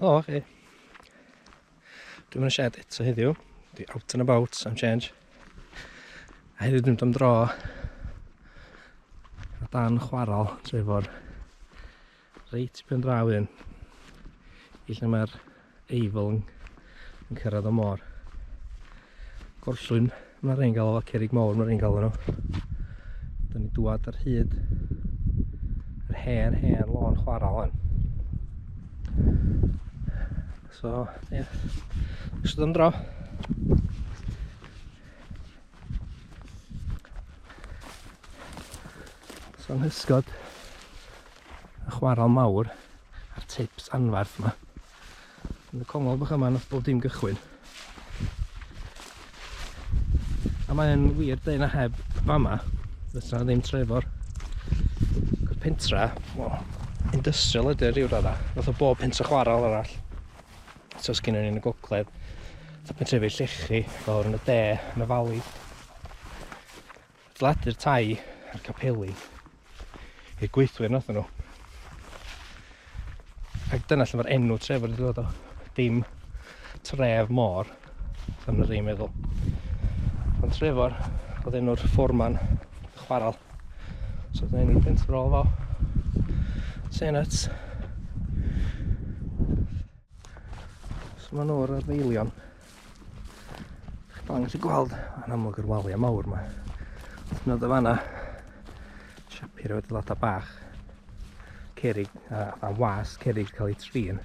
Helo chi. Dwi'n mynd yn shed eto heddiw. Dwi out and about am change. A heddiw dwi'n mynd am dro o dan chwaral Trefor. Reit i pen draw un. I lle mae'r Eifl yn, yn cyrraedd o môr. Gorllwyn, mae rhain gael o cerrig mawr, mae rhain gael nhw. Dyna ni dwad ar hyd yr hen, hen lôn chwaral hwn. So, ie. Yeah. Ystod am dro. So, yng nghysgod y chwaral mawr a'r tips anferth yma. Yn y congol bach yma nath bob dim gychwyn. A mae'n wir dweud na heb fama, fysa ddim Trefor. Cos pentra, well, industrial ydy rhyw radda. Fath o bob pentra chwaral arall. So sgynnon ni yn y gogledd, fatha pentrefi llechi, fel yn y de, yn y fali. Adeiladu'r tai a'r capeli i'r gweithwyr nath nhw. Ac dyna lle mae'r enw Trefor wedi dod o. Dim tref môr, fel mae rhai'n meddwl. Ond Trefor oedd enw'r fforman y chwaral. So dyna enw'r pentref ar ôl fo. Say nuts. So ma'n o'r adfeilion. Chi'n dal yn gallu gweld yn amlwg yr waliau mawr yma. Nod o fanna, siapir efo adeiladau bach, cerig, a, a was cerig cael ei trin.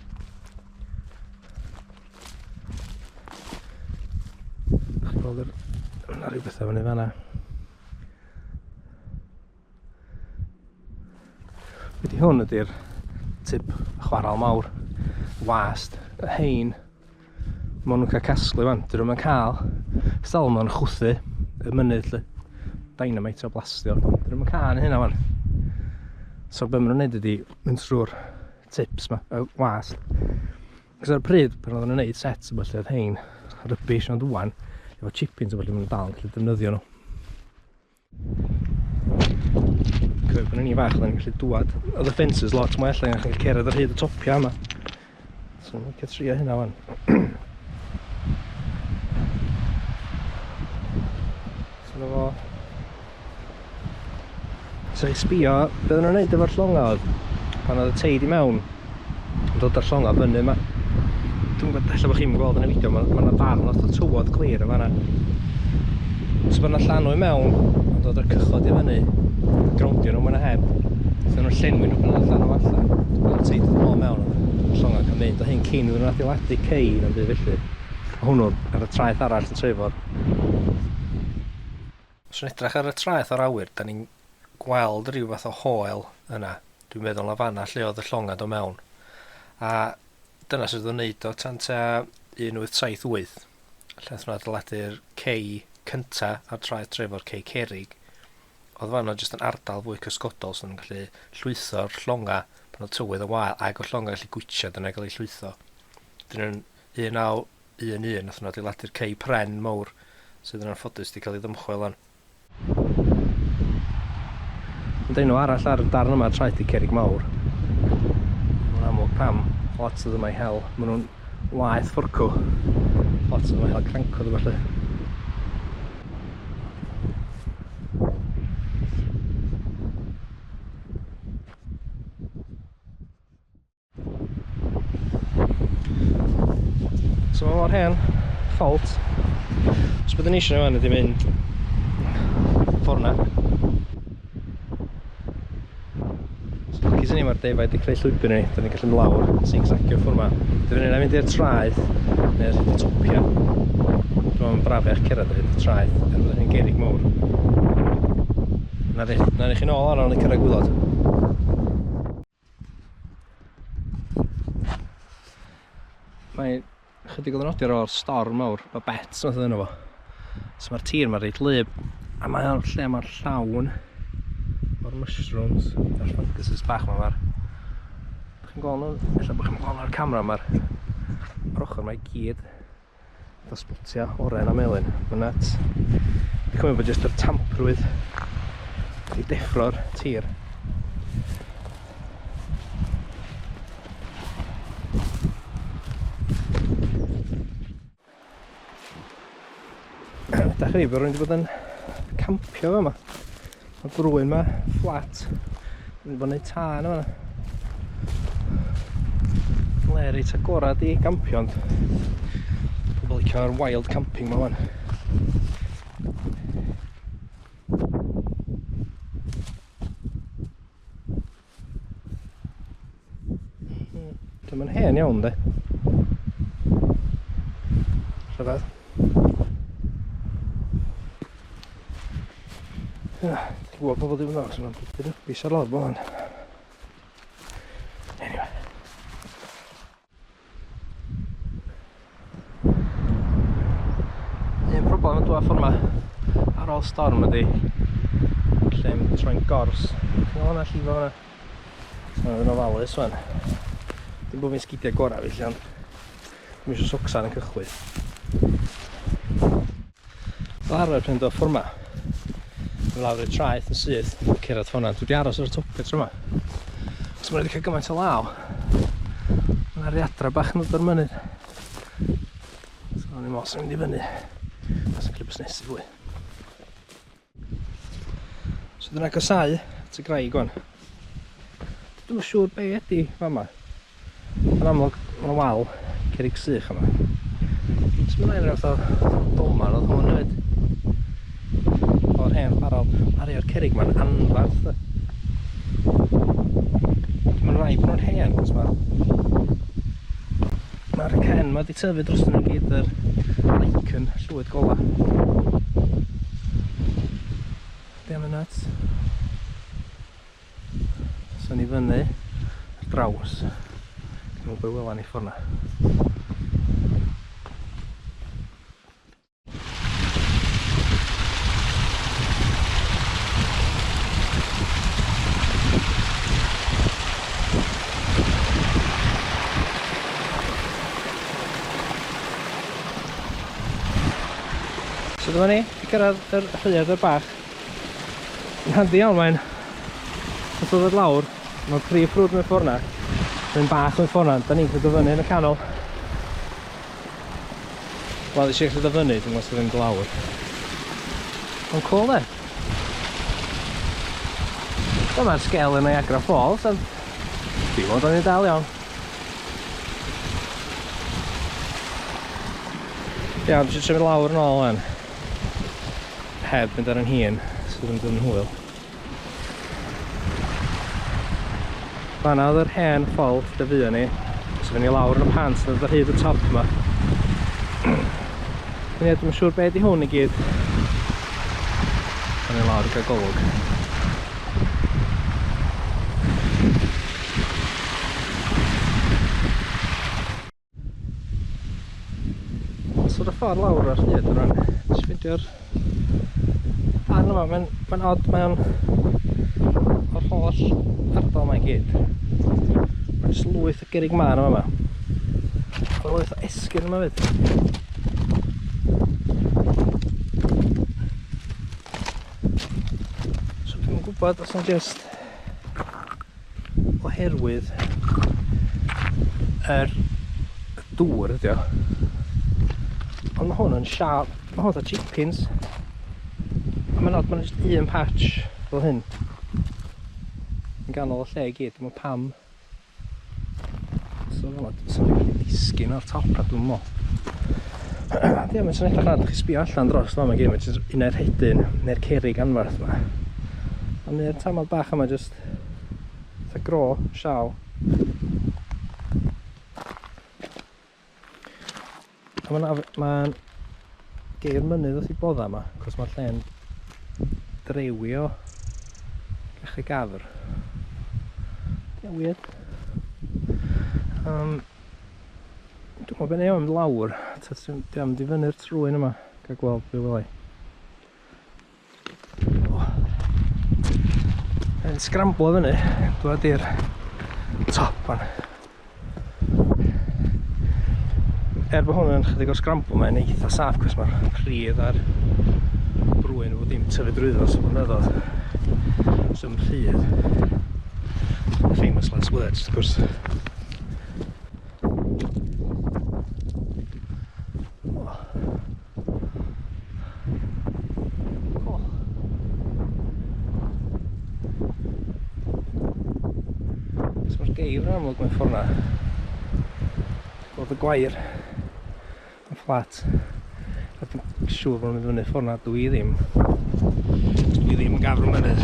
Chi'n gweld yr... Yna rhyw bethau fyny fanna. Wedi hwn ydy'r tip chwaral mawr, wast, y hein. Maen nhw'n cael casglu fan, dyn nhw'n cael stal maen nhw'n chwthu y mynydd lle. Dynamite o blastio. Dyn nhw'n cael hynna fan. So be maen nhw'n neud ydy mynd trwy'r tips ma, y wast. Cos ar y pryd, pan oedden nhw'n neud sets o felly oedd hein rubbish ond wan, efo chippings o felly maen nhw'n dal yn gallu defnyddio nhw. Cofio pan o'n i'n fach oedden ni'n gallu dŵad. Oedd y fences lot mwy allan, chi'n gallu cerdded ar hyd y topiau yma. So ni'n licio trio hynna wan. So na fo. So i sbio, be oedden nhw'n neud efo'r llongau oedd, pan oedd y teid i mewn, yn dod â'r llongau fyny yma. Dwi'n gwybod, ella bod chi'n gweld yn y fideo, mae yna ddarn fath o tywod clir yn fanna. So bod yna llanw i mewn, yn dod â'r cychod i fyny, growndio nhw mwyn a heb. So nhw'n llenwi nhw pan oedd llanw allan. Bod y teid yn ôl mewn, oedd y llongau cael mynd. O hyn cyn iddyn nhw adeiladu cei na'n byd felly. A hwnnw ar y traeth arall yn Trefor. Os yn edrych ar y traeth o'r awyr, da ni'n gweld rhyw fath o hoel yna. Dwi'n meddwl na fanna lle oedd y llongau do mewn. A dyna sydd o'n neud o tan tua 1878. Lle nath nhw adeiladu'r cei cynta ar traeth Trefor, cei Cerig. Oedd fanno jyst yn ardal fwy cysgodol so nhw'n gallu llwytho'r llongau pan oedd tywydd yn wael ac oedd llongau gallu gwitsio dyna gael eu llwytho. Dyn nhw'n 1911 nath nhw adeiladu'r cei pren mowr sydd yn anffodus wedi cael ei ddymchwel wan. Ond enw arall ar y darn yma, Traeth y Cerrig Mawr. Mae'n amlwg pam lot o yma i hel. Maen nhw'n waeth ffwrcw. Lot o yma i hel crancod o felly. So mae mor hen ffault. So beth ni eisiau nhw ydy mynd ffordd na. So lwcus ni mae'r defaid wedi creu llwybr ni, da ni'n gallu mynd lawr, zigzagio ffordd ma. Dwi'n mynd mynd i'r traeth, neu'r topia. Dwi'n meddwl brafiach cerdded ar hyd y traeth, er bod hyn gerrig mawr. Na ni, na ni chi'n ôl ar ôl ni cyrraedd gwylod. Mae chydig o ddynodiad o'r storm mawr, mae bet nath yno fo. So mae'r tir ma'n reit wlyb, a mae o'r lle ma'n llawn o'r mushrooms a'r funguses bach ma ma'r... Dach chi'n gweld nhw? Ella bod chi'n gweld nhw ar camera, mae'r yr ochr mae i gyd fatha sbotia oren a melyn. Mae'n nuts. Dwi'n cymryd bod jyst yr tamprwydd wedi deffro'r tir. Ydych chi, bod rwy'n wedi bod yn campio fama. Mae'r brwyn ma, fflat. Dwi'n bod yn neud tân yma. Le reit agorad i gampio ond pobl licio'r wild camping ma wan. Dim yn hen iawn de. Rhyfedd. Ti'n gwybod pobl ddim yn os yna'n bwyty rybys ar lawr bo'n. Anyway. Un problem yn dŵad ffordd 'ma ar ôl storm ydi lle'n troi'n gors. Chi'n gweld hwnna llifo fan'na? So ma' yn ofalus wan. Dim bod fi'n sgidiau gorau felly ond dwi'm isio socsan yn cychwyn. Fel arfer pan dod ffordd 'ma, dwi'n lawr i'r traeth yn syth, cerdded ffordd 'na. Dwi wedi aros ar y top tro 'ma. Os mae wedi cael gymaint o law, mae yna rhaeadrau bach yn dod o'r mynydd. So o'n i'n meddwl sy'n mynd i fyny. Os yn gallu busnesu fwy. So dwi'n agosáu at y graig wan. Dwi'm yn siŵr be ydi fama. Yn amlwg, mae 'na wal cerrig sych yma. So mae'n rhyw fath o doman oedd hwn hefyd. O'r hen chwarel. Mae rhai o'r cerrig ma'n anfarth. De. Mae'n rhaid bod nhw'n hen, cos mae'r Mae'r cen ma wedi tyfu dros nhw gyd yr lichen llwyd gola. Be am y nuts? So ni fyny ar draws. Dwi'n meddwl bod wela ni ffordd na. So dyma ni, 'di cyrraedd yr rhaeadr bach. Yn handi iawn mae'n Os oedd lawr, mae'r prif ffrwd mewn ffordd na, mae'n bach mewn ffordd na, da ni'n cael fyny yn y canol. Wel, eisiau gallu dod fyny, dwi'n meddwl ddim lawr. Ond cool de. Dyma'r sgel yn Niagara Falls, ond dwi'n meddwl o'n i'n dal iawn. Iawn, dwi eisiau mynd lawr yn ôl wan. Heb mynd ar yn hun, sydd yn dod yn hwyl. Fanna oedd yr hen ffordd lle fuon ni. So fyny lawr yn y pant, dod ar hyd y top yma. Ie, dwi'm yn siŵr be di hwn i gyd. Fyny lawr i gael golwg. So y ffordd lawr ar hyd rwan, nes i ffeindio'r darn yma, mae'n mae odd, mae o'n o'r holl ardal yma i gyd. Mae'n jyst lwyth o gerrig mân yma. Mae lwyth o esgyrn yma fyd. So dwi'm yn gwybod os o'n just oherwydd yr dŵr ydi o. Ond mae hwn yn siâp, mae hwn fatha chippings. A mae'n od, mae'n just un patch fel hyn. Yn ganol y lle i gyd, dwi'n meddwl pam. So fel yna, so dwi'n mynd i disgyn o'r top a dwi'n meddwl. Ie, mae'n sy'n edrych na, chi sbio allan dros fama gyd, mae'n jyst un o'r rhedyn, neu'r cerrig anferth yma. Ond neu'r tamad bach yma jyst fatha gro, sial. A mae'n ma geir mynydd wrth i bodda yma, cos mae'r lle'n drewi o gachu gafr. Ie, weird. Dwi'n gwybod beth am lawr, ta ti'n mynd i fyny'r trwyn yma, gael gweld be welai. Yn sgramblo fyny, dwad i'r top fan. Er bod hwn yn chydig o scramble, mae'n eitha saff, cos mae'r pridd a'r brwyn wedi ddim tyfu drwyddo ers blynyddoedd. So yn rhydd. Famous last words, wrth gwrs. Oh. So mae'r geifr yn amlwg mewn ffordd na. Gweld y gwair yn fflat. A dwi'n siŵr bod nhw'n mynd fyny ffordd na, dwi ddim. Dwi ddim yn gafr mynydd.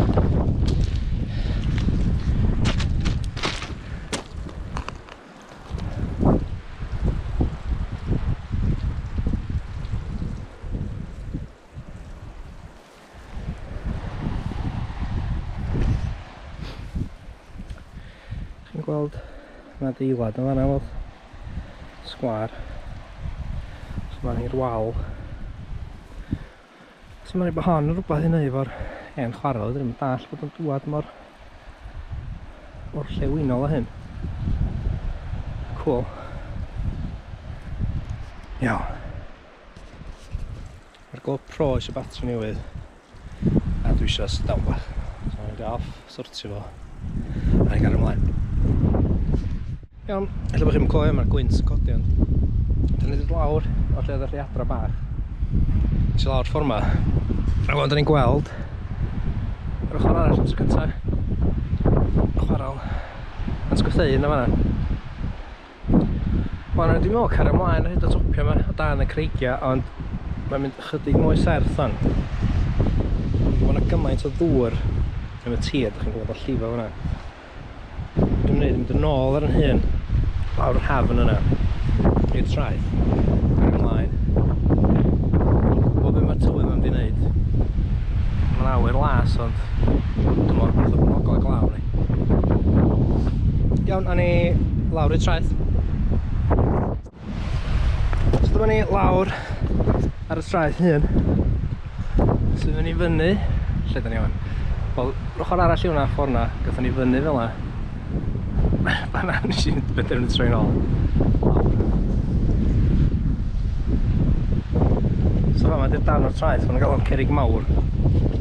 Chi'n gweld mae adeilad yn fanna fel sgwâr. So mae'n i'r wal. So mae'n bod hon yn rhywbeth i wneud efo'r hen chwarel, ddim yn dall bod yn dŵad mor orllewinol â hyn. Cool. Iawn. Mae'r GoPro eisiau batri newydd a dwi eisiau sit down bach. So mae'n gael off, sortio fo a i gael ymlaen. Iawn, ella bod chi'n clywed mae'r gwynt yn codi ond da ni dod lawr o lle oedd y rhaeadra bach. Nes i lawr ffordd ma. A wan da ni'n gweld yr ochr arall am tro cyntaf. Chwarel. Yn sgwtheu yna fanna. Wel, dwi'n meddwl cario ymlaen ar hyd y topia yma, o dan y creigiau, ond mae'n mynd chydig mwy serth fan. Mae yna gymaint o ddŵr yn y tir, ydych chi'n gweld o llifo fyna. Dwi'n mynd mynd yn ôl ar yn hun, lawr yr hafn yna, i'r traeth, cario ymlaen. Gwybod beth mae'r tywydd ma'n di wneud. Mae'n awyr las, ond dwi'n meddwl bod o'n ogla glaw ni. Iawn, a ni lawr i'r traeth. So dyma ni lawr ar y traeth hun. So fyny ni fyny, lle da ni wan? Wel, ochr arall i hwnna, ffordd na, gathon ni fyny fel na. Fanna nes i benderfynu troi nôl. So fama di'r darn o'r traeth, ma'n gael o'n cerrig mawr.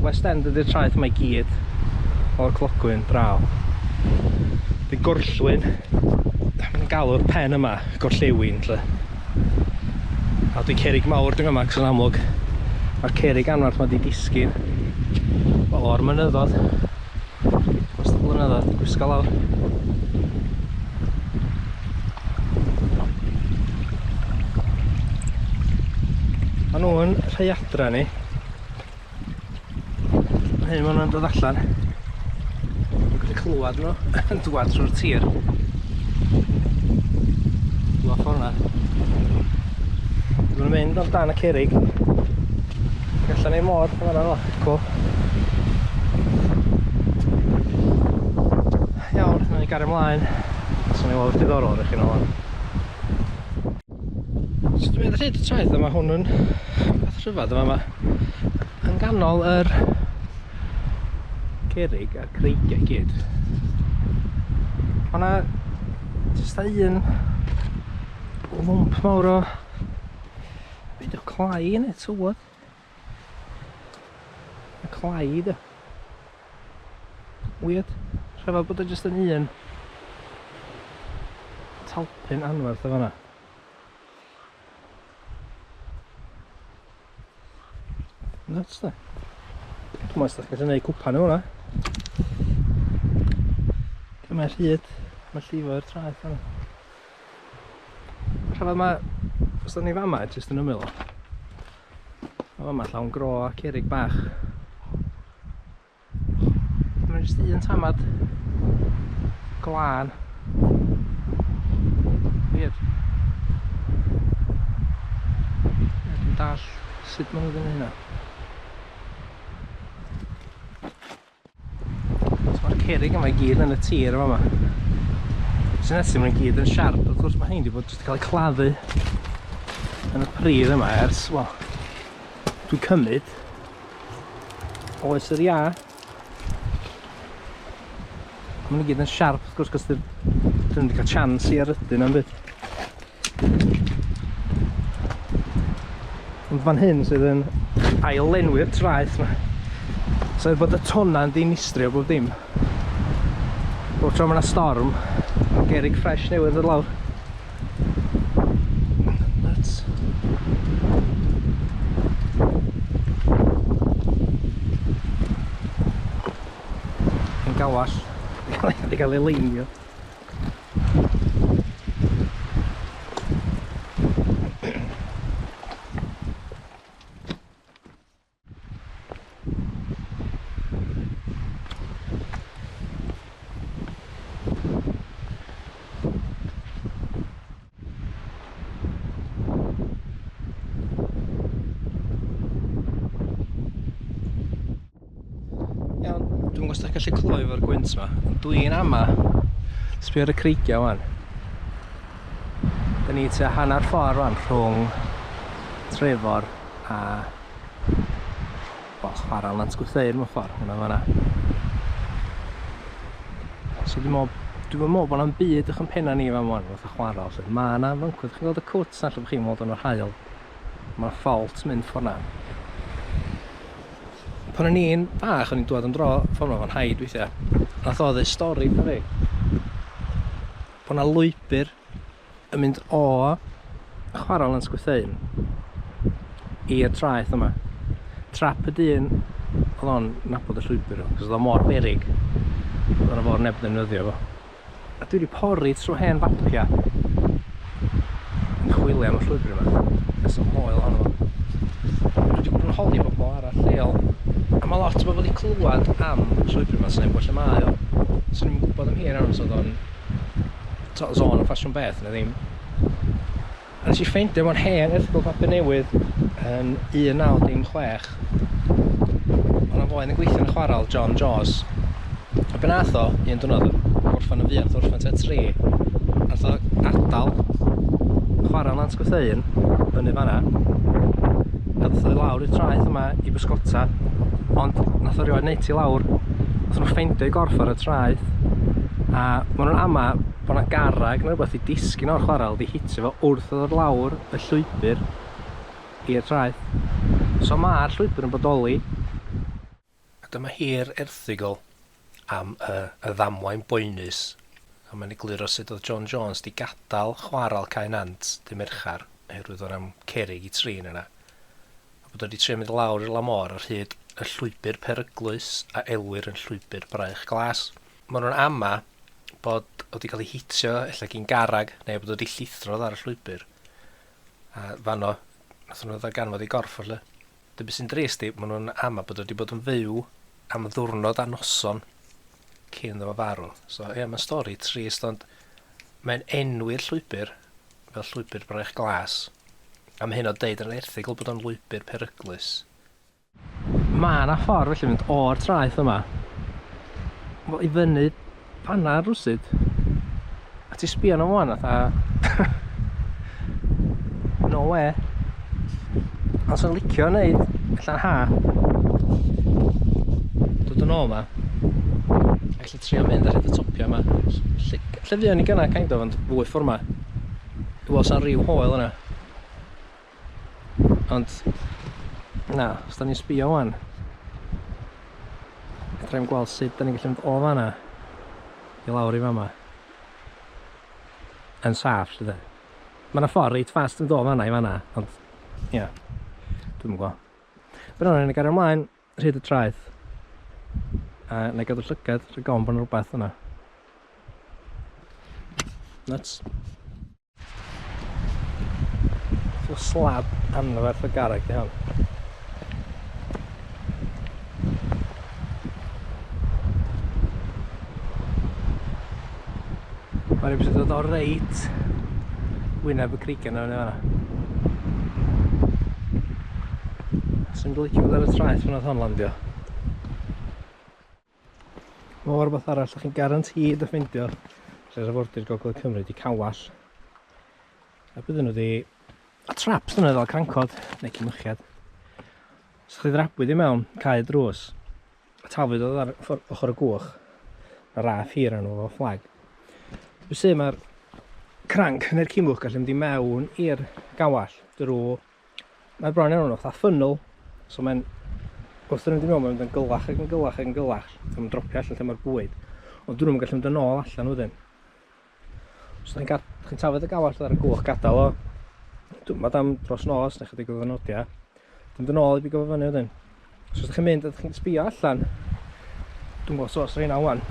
West End ydy'r traeth yma i gyd, o'r clogwyn draw. Di gorllwyn, ma'n galw'r pen yma, gorllewin, lle. A dwi cerrig mawr dwi'n yma, cos yn amlwg, mae'r cerrig anferth ma di disgyn, wel, o'r mynyddodd. Dros y blynyddoedd, di gwisgo lawr. Maen nhw'n rhaeadra ni. Hyn maen nhw'n dod allan. Dwi'n gallu clywed nhw yn dŵad trwy'r tir. Dŵad ffordd yna. Dwi'n mynd am dan y cerrig. Ac allan i'r môr, yn fan'na fel. Cwl. Iawn, nawn ni gario mlaen. Os o'n i weld diddorol i chi nôl. So dwi'n mynd ar hyd y traeth a mae hwn yn beth rhyfedd yma. Mae yn ganol yr cerrig a'r creigiau i gyd. Mae yna jyst un lwmp mawr o beth o clai neu tywod. Y clai de. Weird. Rhyfedd bod o jyst yn un talpyn anferth o fanna. Nuts de. Dwi'n meddwl os gallu gwneud cwpan o hwnna. Dyma'r hyd, mae llifo i'r traeth fanna. Rhyfedd mae, os da ni fama, jyst yn ymyl o. Mae fama llawn gro a cerrig bach. Mae'n jyst un tamad glân. Weird. Dwi'n dall sut maen nhw'n gwneud hynna. So mae'r cerrig yma i gyd yn y tir yma. Sy'n nesaf, maen nhw gyd yn siarp. Wrth gwrs mae hein wedi bod jyst cael eu claddu yn y pridd yma ers, wel, dwi'n cymryd oes yr iâ. Maen nhw gyd yn siarp, wrth gwrs, cos dyn nhw wedi cael chance i erydu na'n byd. Ond fan hyn sydd yn ail-lenwi'r traeth 'ma. So er bod y tonna'n dinistrio bob dim, bob tro mae 'na storm, mae gerrig ffresh newydd yn dod lawr. Nuts. Yn gawell. Wedi cael ei leinio. Iawn, dwi'm yn gwybod os dach chi'n gallu clywed efo'r gwynt 'ma, ond dwi'n ama. Sbio ar y creigiau wan. Da ni tua hanner ffordd rwan rhwng Trefor a wel, chwarael Nant Gwrtheyrn mewn ffordd, hwnna fanna. So dwi'n meddwl, dwi'n meddwl bod na'm byd uwch yn penna ni fan wan, fatha chwarael. Lle. Mae yna fyncwyd, chi'n gweld y cwt na lle bod chi'n weld yn yr haul. Mae yna ffault mynd ffordd na. Pan o'n i'n fach, o'n i'n dŵad am dro ffordd 'ma efo'n nhaid weithiau. Nath o ddeud stori wrtha fi. Bod 'na lwybr yn mynd o chwarel Nant Gwrtheyrn i'r traeth yma. Trap y dyn oedd o'n nabod y llwybr, cos oedd o mor beryg. Oedd yna fawr neb yn defnyddio fo. A dwi wedi pori trwy hen fapiau yn chwilio am y llwybr yma. Does 'na'm hoel ohono fo. Dwi wedi bod yn holi bobl arall lleol, a mae lot o bobl wedi clywed am y llwybr yma, sy'n gwybod lle mae o. Swn i'm yn gwybod am hir iawn os oedd o'n sôn am ffasiwn beth neu ddim. A nes i ffeindio mewn hen erthygl papur newydd yn 1906, oedd 'na foi yn gweithio yn y chwarel, John Jaws. A be nath o, un diwrnod, gorffen yn fuan, nath o orffen tua 3, nath o adael chwarel Nant Gwrtheyrn, fyny fan'na, a ddoth o i lawr i'r traeth yma i bysgota, ond nath o rioed neud ti lawr. Nath nhw ffeindio ei gorff ar y traeth, a ma' nhw'n ama bod 'na garreg neu rywbeth 'di disgyn o'r chwarel, 'di hitio fo wrth ddod lawr y llwybr i'r traeth. So ma'r llwybr yn bodoli. A dyma hi'r erthygl am y y ddamwain boenus, a mae'n egluro sut oedd John Jones 'di gadael chwarel Cae Nant dy' Mercher oherwydd oedd 'na'm cerrig i trin yna, a bod o 'di trio mynd lawr i'r lan môr ar hyd y llwybr peryglus a elwir yn Llwybr Braich Glas. Maen nhw'n ama bod o 'di cael ei hitio ella gin garreg neu bod o 'di llithro ar y llwybr a fanno nath nhw ddarganfod ei gorff felly. Dyna beth sy'n drist i, maen nhw'n ama bod o 'di bod yn fyw am ddiwrnod a noson cyn iddo fo farw. So ie, mae'n stori trist ond mae'n enwi'r llwybr fel llwybr Braich Glas a mae hyn o deud yn yr erthygl bod o'n lwybr peryglus. Mae 'na ffordd felly mynd o'r traeth yma wel i fyny fanna rywsut a ti sbio arno fo 'wan fatha no way ond swn licio neud allan ha dod yn ôl 'ma a gallu trio mynd ar hyd y topia 'ma lle lle fuon ni gynna kind of ond fwy ffor 'ma i weld os 'na ryw hoel yna. Ond, na, os da ni'n sbio wan, fedra i'm gweld sut da ni'n gallu mynd o fanna i lawr i fama. Yn saff, lly de. Mae yna ffordd reit fast yn dod o fanna i fanna, ond, ia, dwi'm yn gwybod. Fe wnawn ni gario ymlaen rhyd y traeth, a na i gadw llygad rhag ofn bod yna rhywbeth yna. Nuts. So slab anferth o garreg di hon. Mae'n rhywbeth sy'n dod o reit wyneb y creigiau yna fyny fan'na. Swn i'n licio bod ar y traeth pan oedd hon landio. Mae rhywbeth arall ydych chi'n guaranteed o ffeindio lle arfordir Gogledd Cymru di cawell. A bydden nhw di... A traps dyna fel crancod neu cimychiad. Os chi ddrabwyd i mewn, cau y drws, a taflyd oedd ar ochr y gwch, mae raff hir arno fo fflag. Felly mae'r cranc neu'r cimwch gallu mynd i mewn i'r gawell drwy Mae bron iawn fatha ffynl, so mae'n, wrth iddyn nhw mynd i mewn, mae'n mynd yn gylach ac yn gylach ac yn gylach, a mae'n dropio allan lle mae'r bwyd. Ond dyn nhw'n gallu mynd yn ôl allan wedyn. So chi'n chi tafod y gawell ar y gwch, gadael o, dwi'n meddwl am dros nos neu chydig o ddynodiau, dwi'n mynd yn ôl i bigo fo fyny wedyn. So os ydych chi'n mynd a ydych chi'n sbio allan, dwi'n gwybod os oes rheina wan.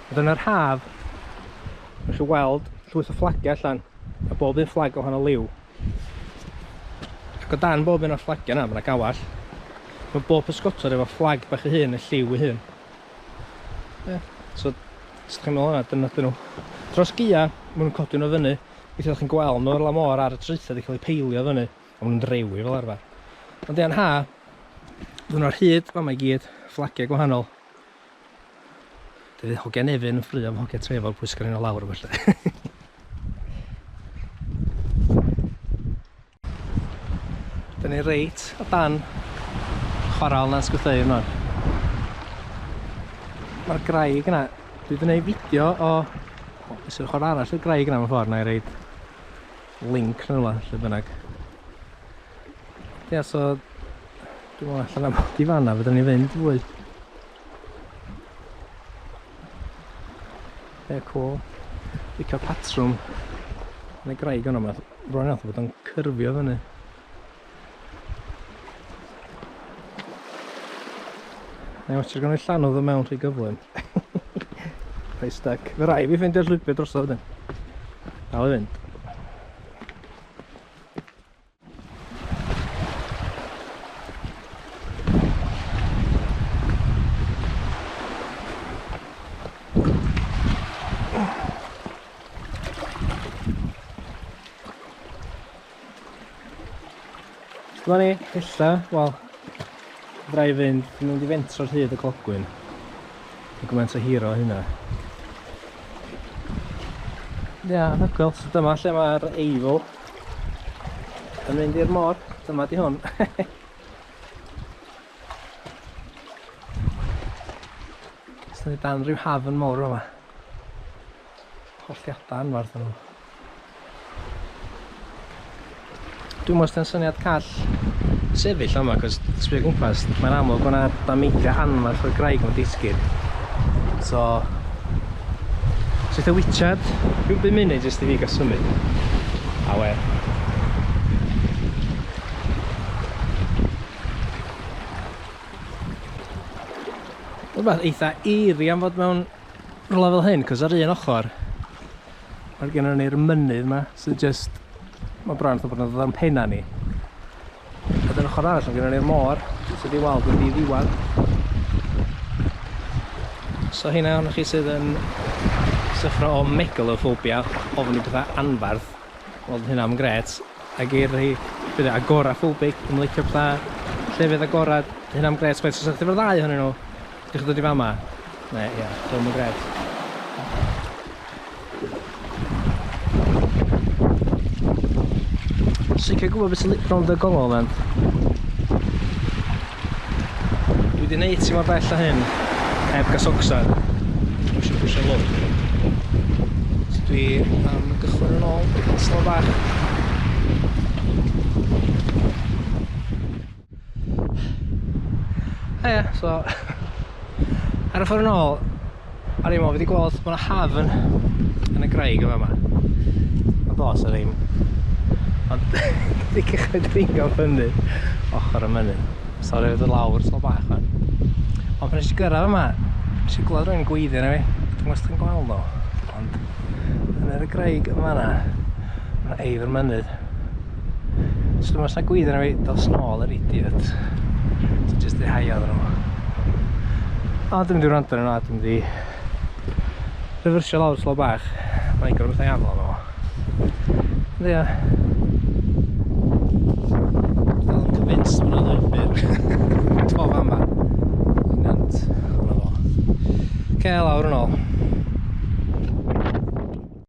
Ond yn yr haf, Rwy'n chi weld llwyth o fflagiau allan, a bob un fflag o wahanol liw. Ac o dan bob un o'r fflagiau yna, mae yna gawell. Mae bob pysgotwr efo fflag bach ei hun, y lliw ei hun. Yeah. So, os ydych chi'n meddwl yna, dyna dyn nhw. Dros gia, maen nhw'n codi nhw fyny. Weithiau ydych chi'n gweld nhw ar la môr ar y traethau wedi cael eu peilio fyny, a maen nhw'n drewi fel arfer. Ond ia'n ha, dyn nhw ar hyd fama i gyd, fflagiau gwahanol. Dydy hogia Nefyn yn ffrio am hogia Trefor pwy sy'n nhw lawr felly. Dyn ni reit o dan chwaral Nant Gwrtheyrn rwan. Mae'r graig yna, dwi wedi gwneud fideo o, o beth sy'n ochr arall i'r graig yna mewn ffordd, na i reid link yn rhywle, lle bynnag. Ia, so, dwi'n meddwl allan am bod i fanna, fydden ni fynd fwy. Ie, cool. Licio'r patrwm yn y graig yno, mae bron iawn bod o'n cyrfio fyny. Neu os ti'n gwneud llanw ddod mewn rhy gyflym. Rhai stuck. Fe rai fi ffeindio'r llwybr drosodd wedyn. Dal i fynd. Dyma ni, ella, wel, fydra i fynd, dwi'n mynd i fentro'r hyd y clogwyn. Dwi'n gymaint o hiro hynna. Ia, yeah, anhygoel. So dyma lle mae'r Eifl yn mynd i'r môr. Dyma di hwn. Os ni dan rhyw hafn mawr yma. Holltiadau anfarth yn nhw. Dwi'n meddwl sy'n syniad call sefyll yma, cos sbio gwmpas, mae'n amlwg bod yna dameidiau anfarth o'r graig mewn disgyn. So, so eitha wichad, rhyw 5 munud jyst i fi gael symud. A we. Rhywbeth eitha eerie am fod mewn rhywle fel hyn, cos ar un ochr, mae gennym ni'r mynydd yma, sydd just, mae bron fatha bod yn dod ar penna ni. A dyna ochr arall, mae gennym ni'r môr, sydd i weld yn ddi-ddiwedd. So hynna ohonoch chi sydd yn syffro o megalophobia, ofni pethau anfarth, wel hynna am gret. Ac i'r rhai bydd agoraphobic, ddim yn licio pethau llefydd agorad, hynna am gret chwaith. So sa chdi efo'r ddau ohonyn nhw, ydych chi'n dod i fama? Ne, ia, ddim yn gret. Sicr gwybod beth sy'n rownd y gongol man. Dwi wedi neud ti mor bell a hyn heb gael socsan. Dwi eisiau pwysio lwc. So dwi am gychwyn yn ôl, slo bach. Haia, so ar y ffordd yn ôl, o'n i'n meddwl fi wedi gweld bod yna hafn yn y graig yn fama. Ond does 'na ddim. Ond wedi cychwyn dringo fyny ochr y mynydd. So rhaid fi ddod lawr tro bach fan. Ond pan nes i gyrraedd yma, nes i glywed rhywun yn gweiddi arna fi. Dwi'n gwybod os chi'n gweld o. Ond yn yr graig yma na, mae eifr mynydd. So dwi'n meddwl os gweiddi arna fi, dos nôl yr idiot. So just i haio iddyn nhw. A dwi'n mynd i wrando arnyn nhw a dwi'n mynd i refersio lawr slo bach. Mae'n gorfod bethau afel arno fo. Ond ia. Dal yn convinced bod yna lwybr. To fama. Nant. Hwna fo. Ce, lawr yn ôl.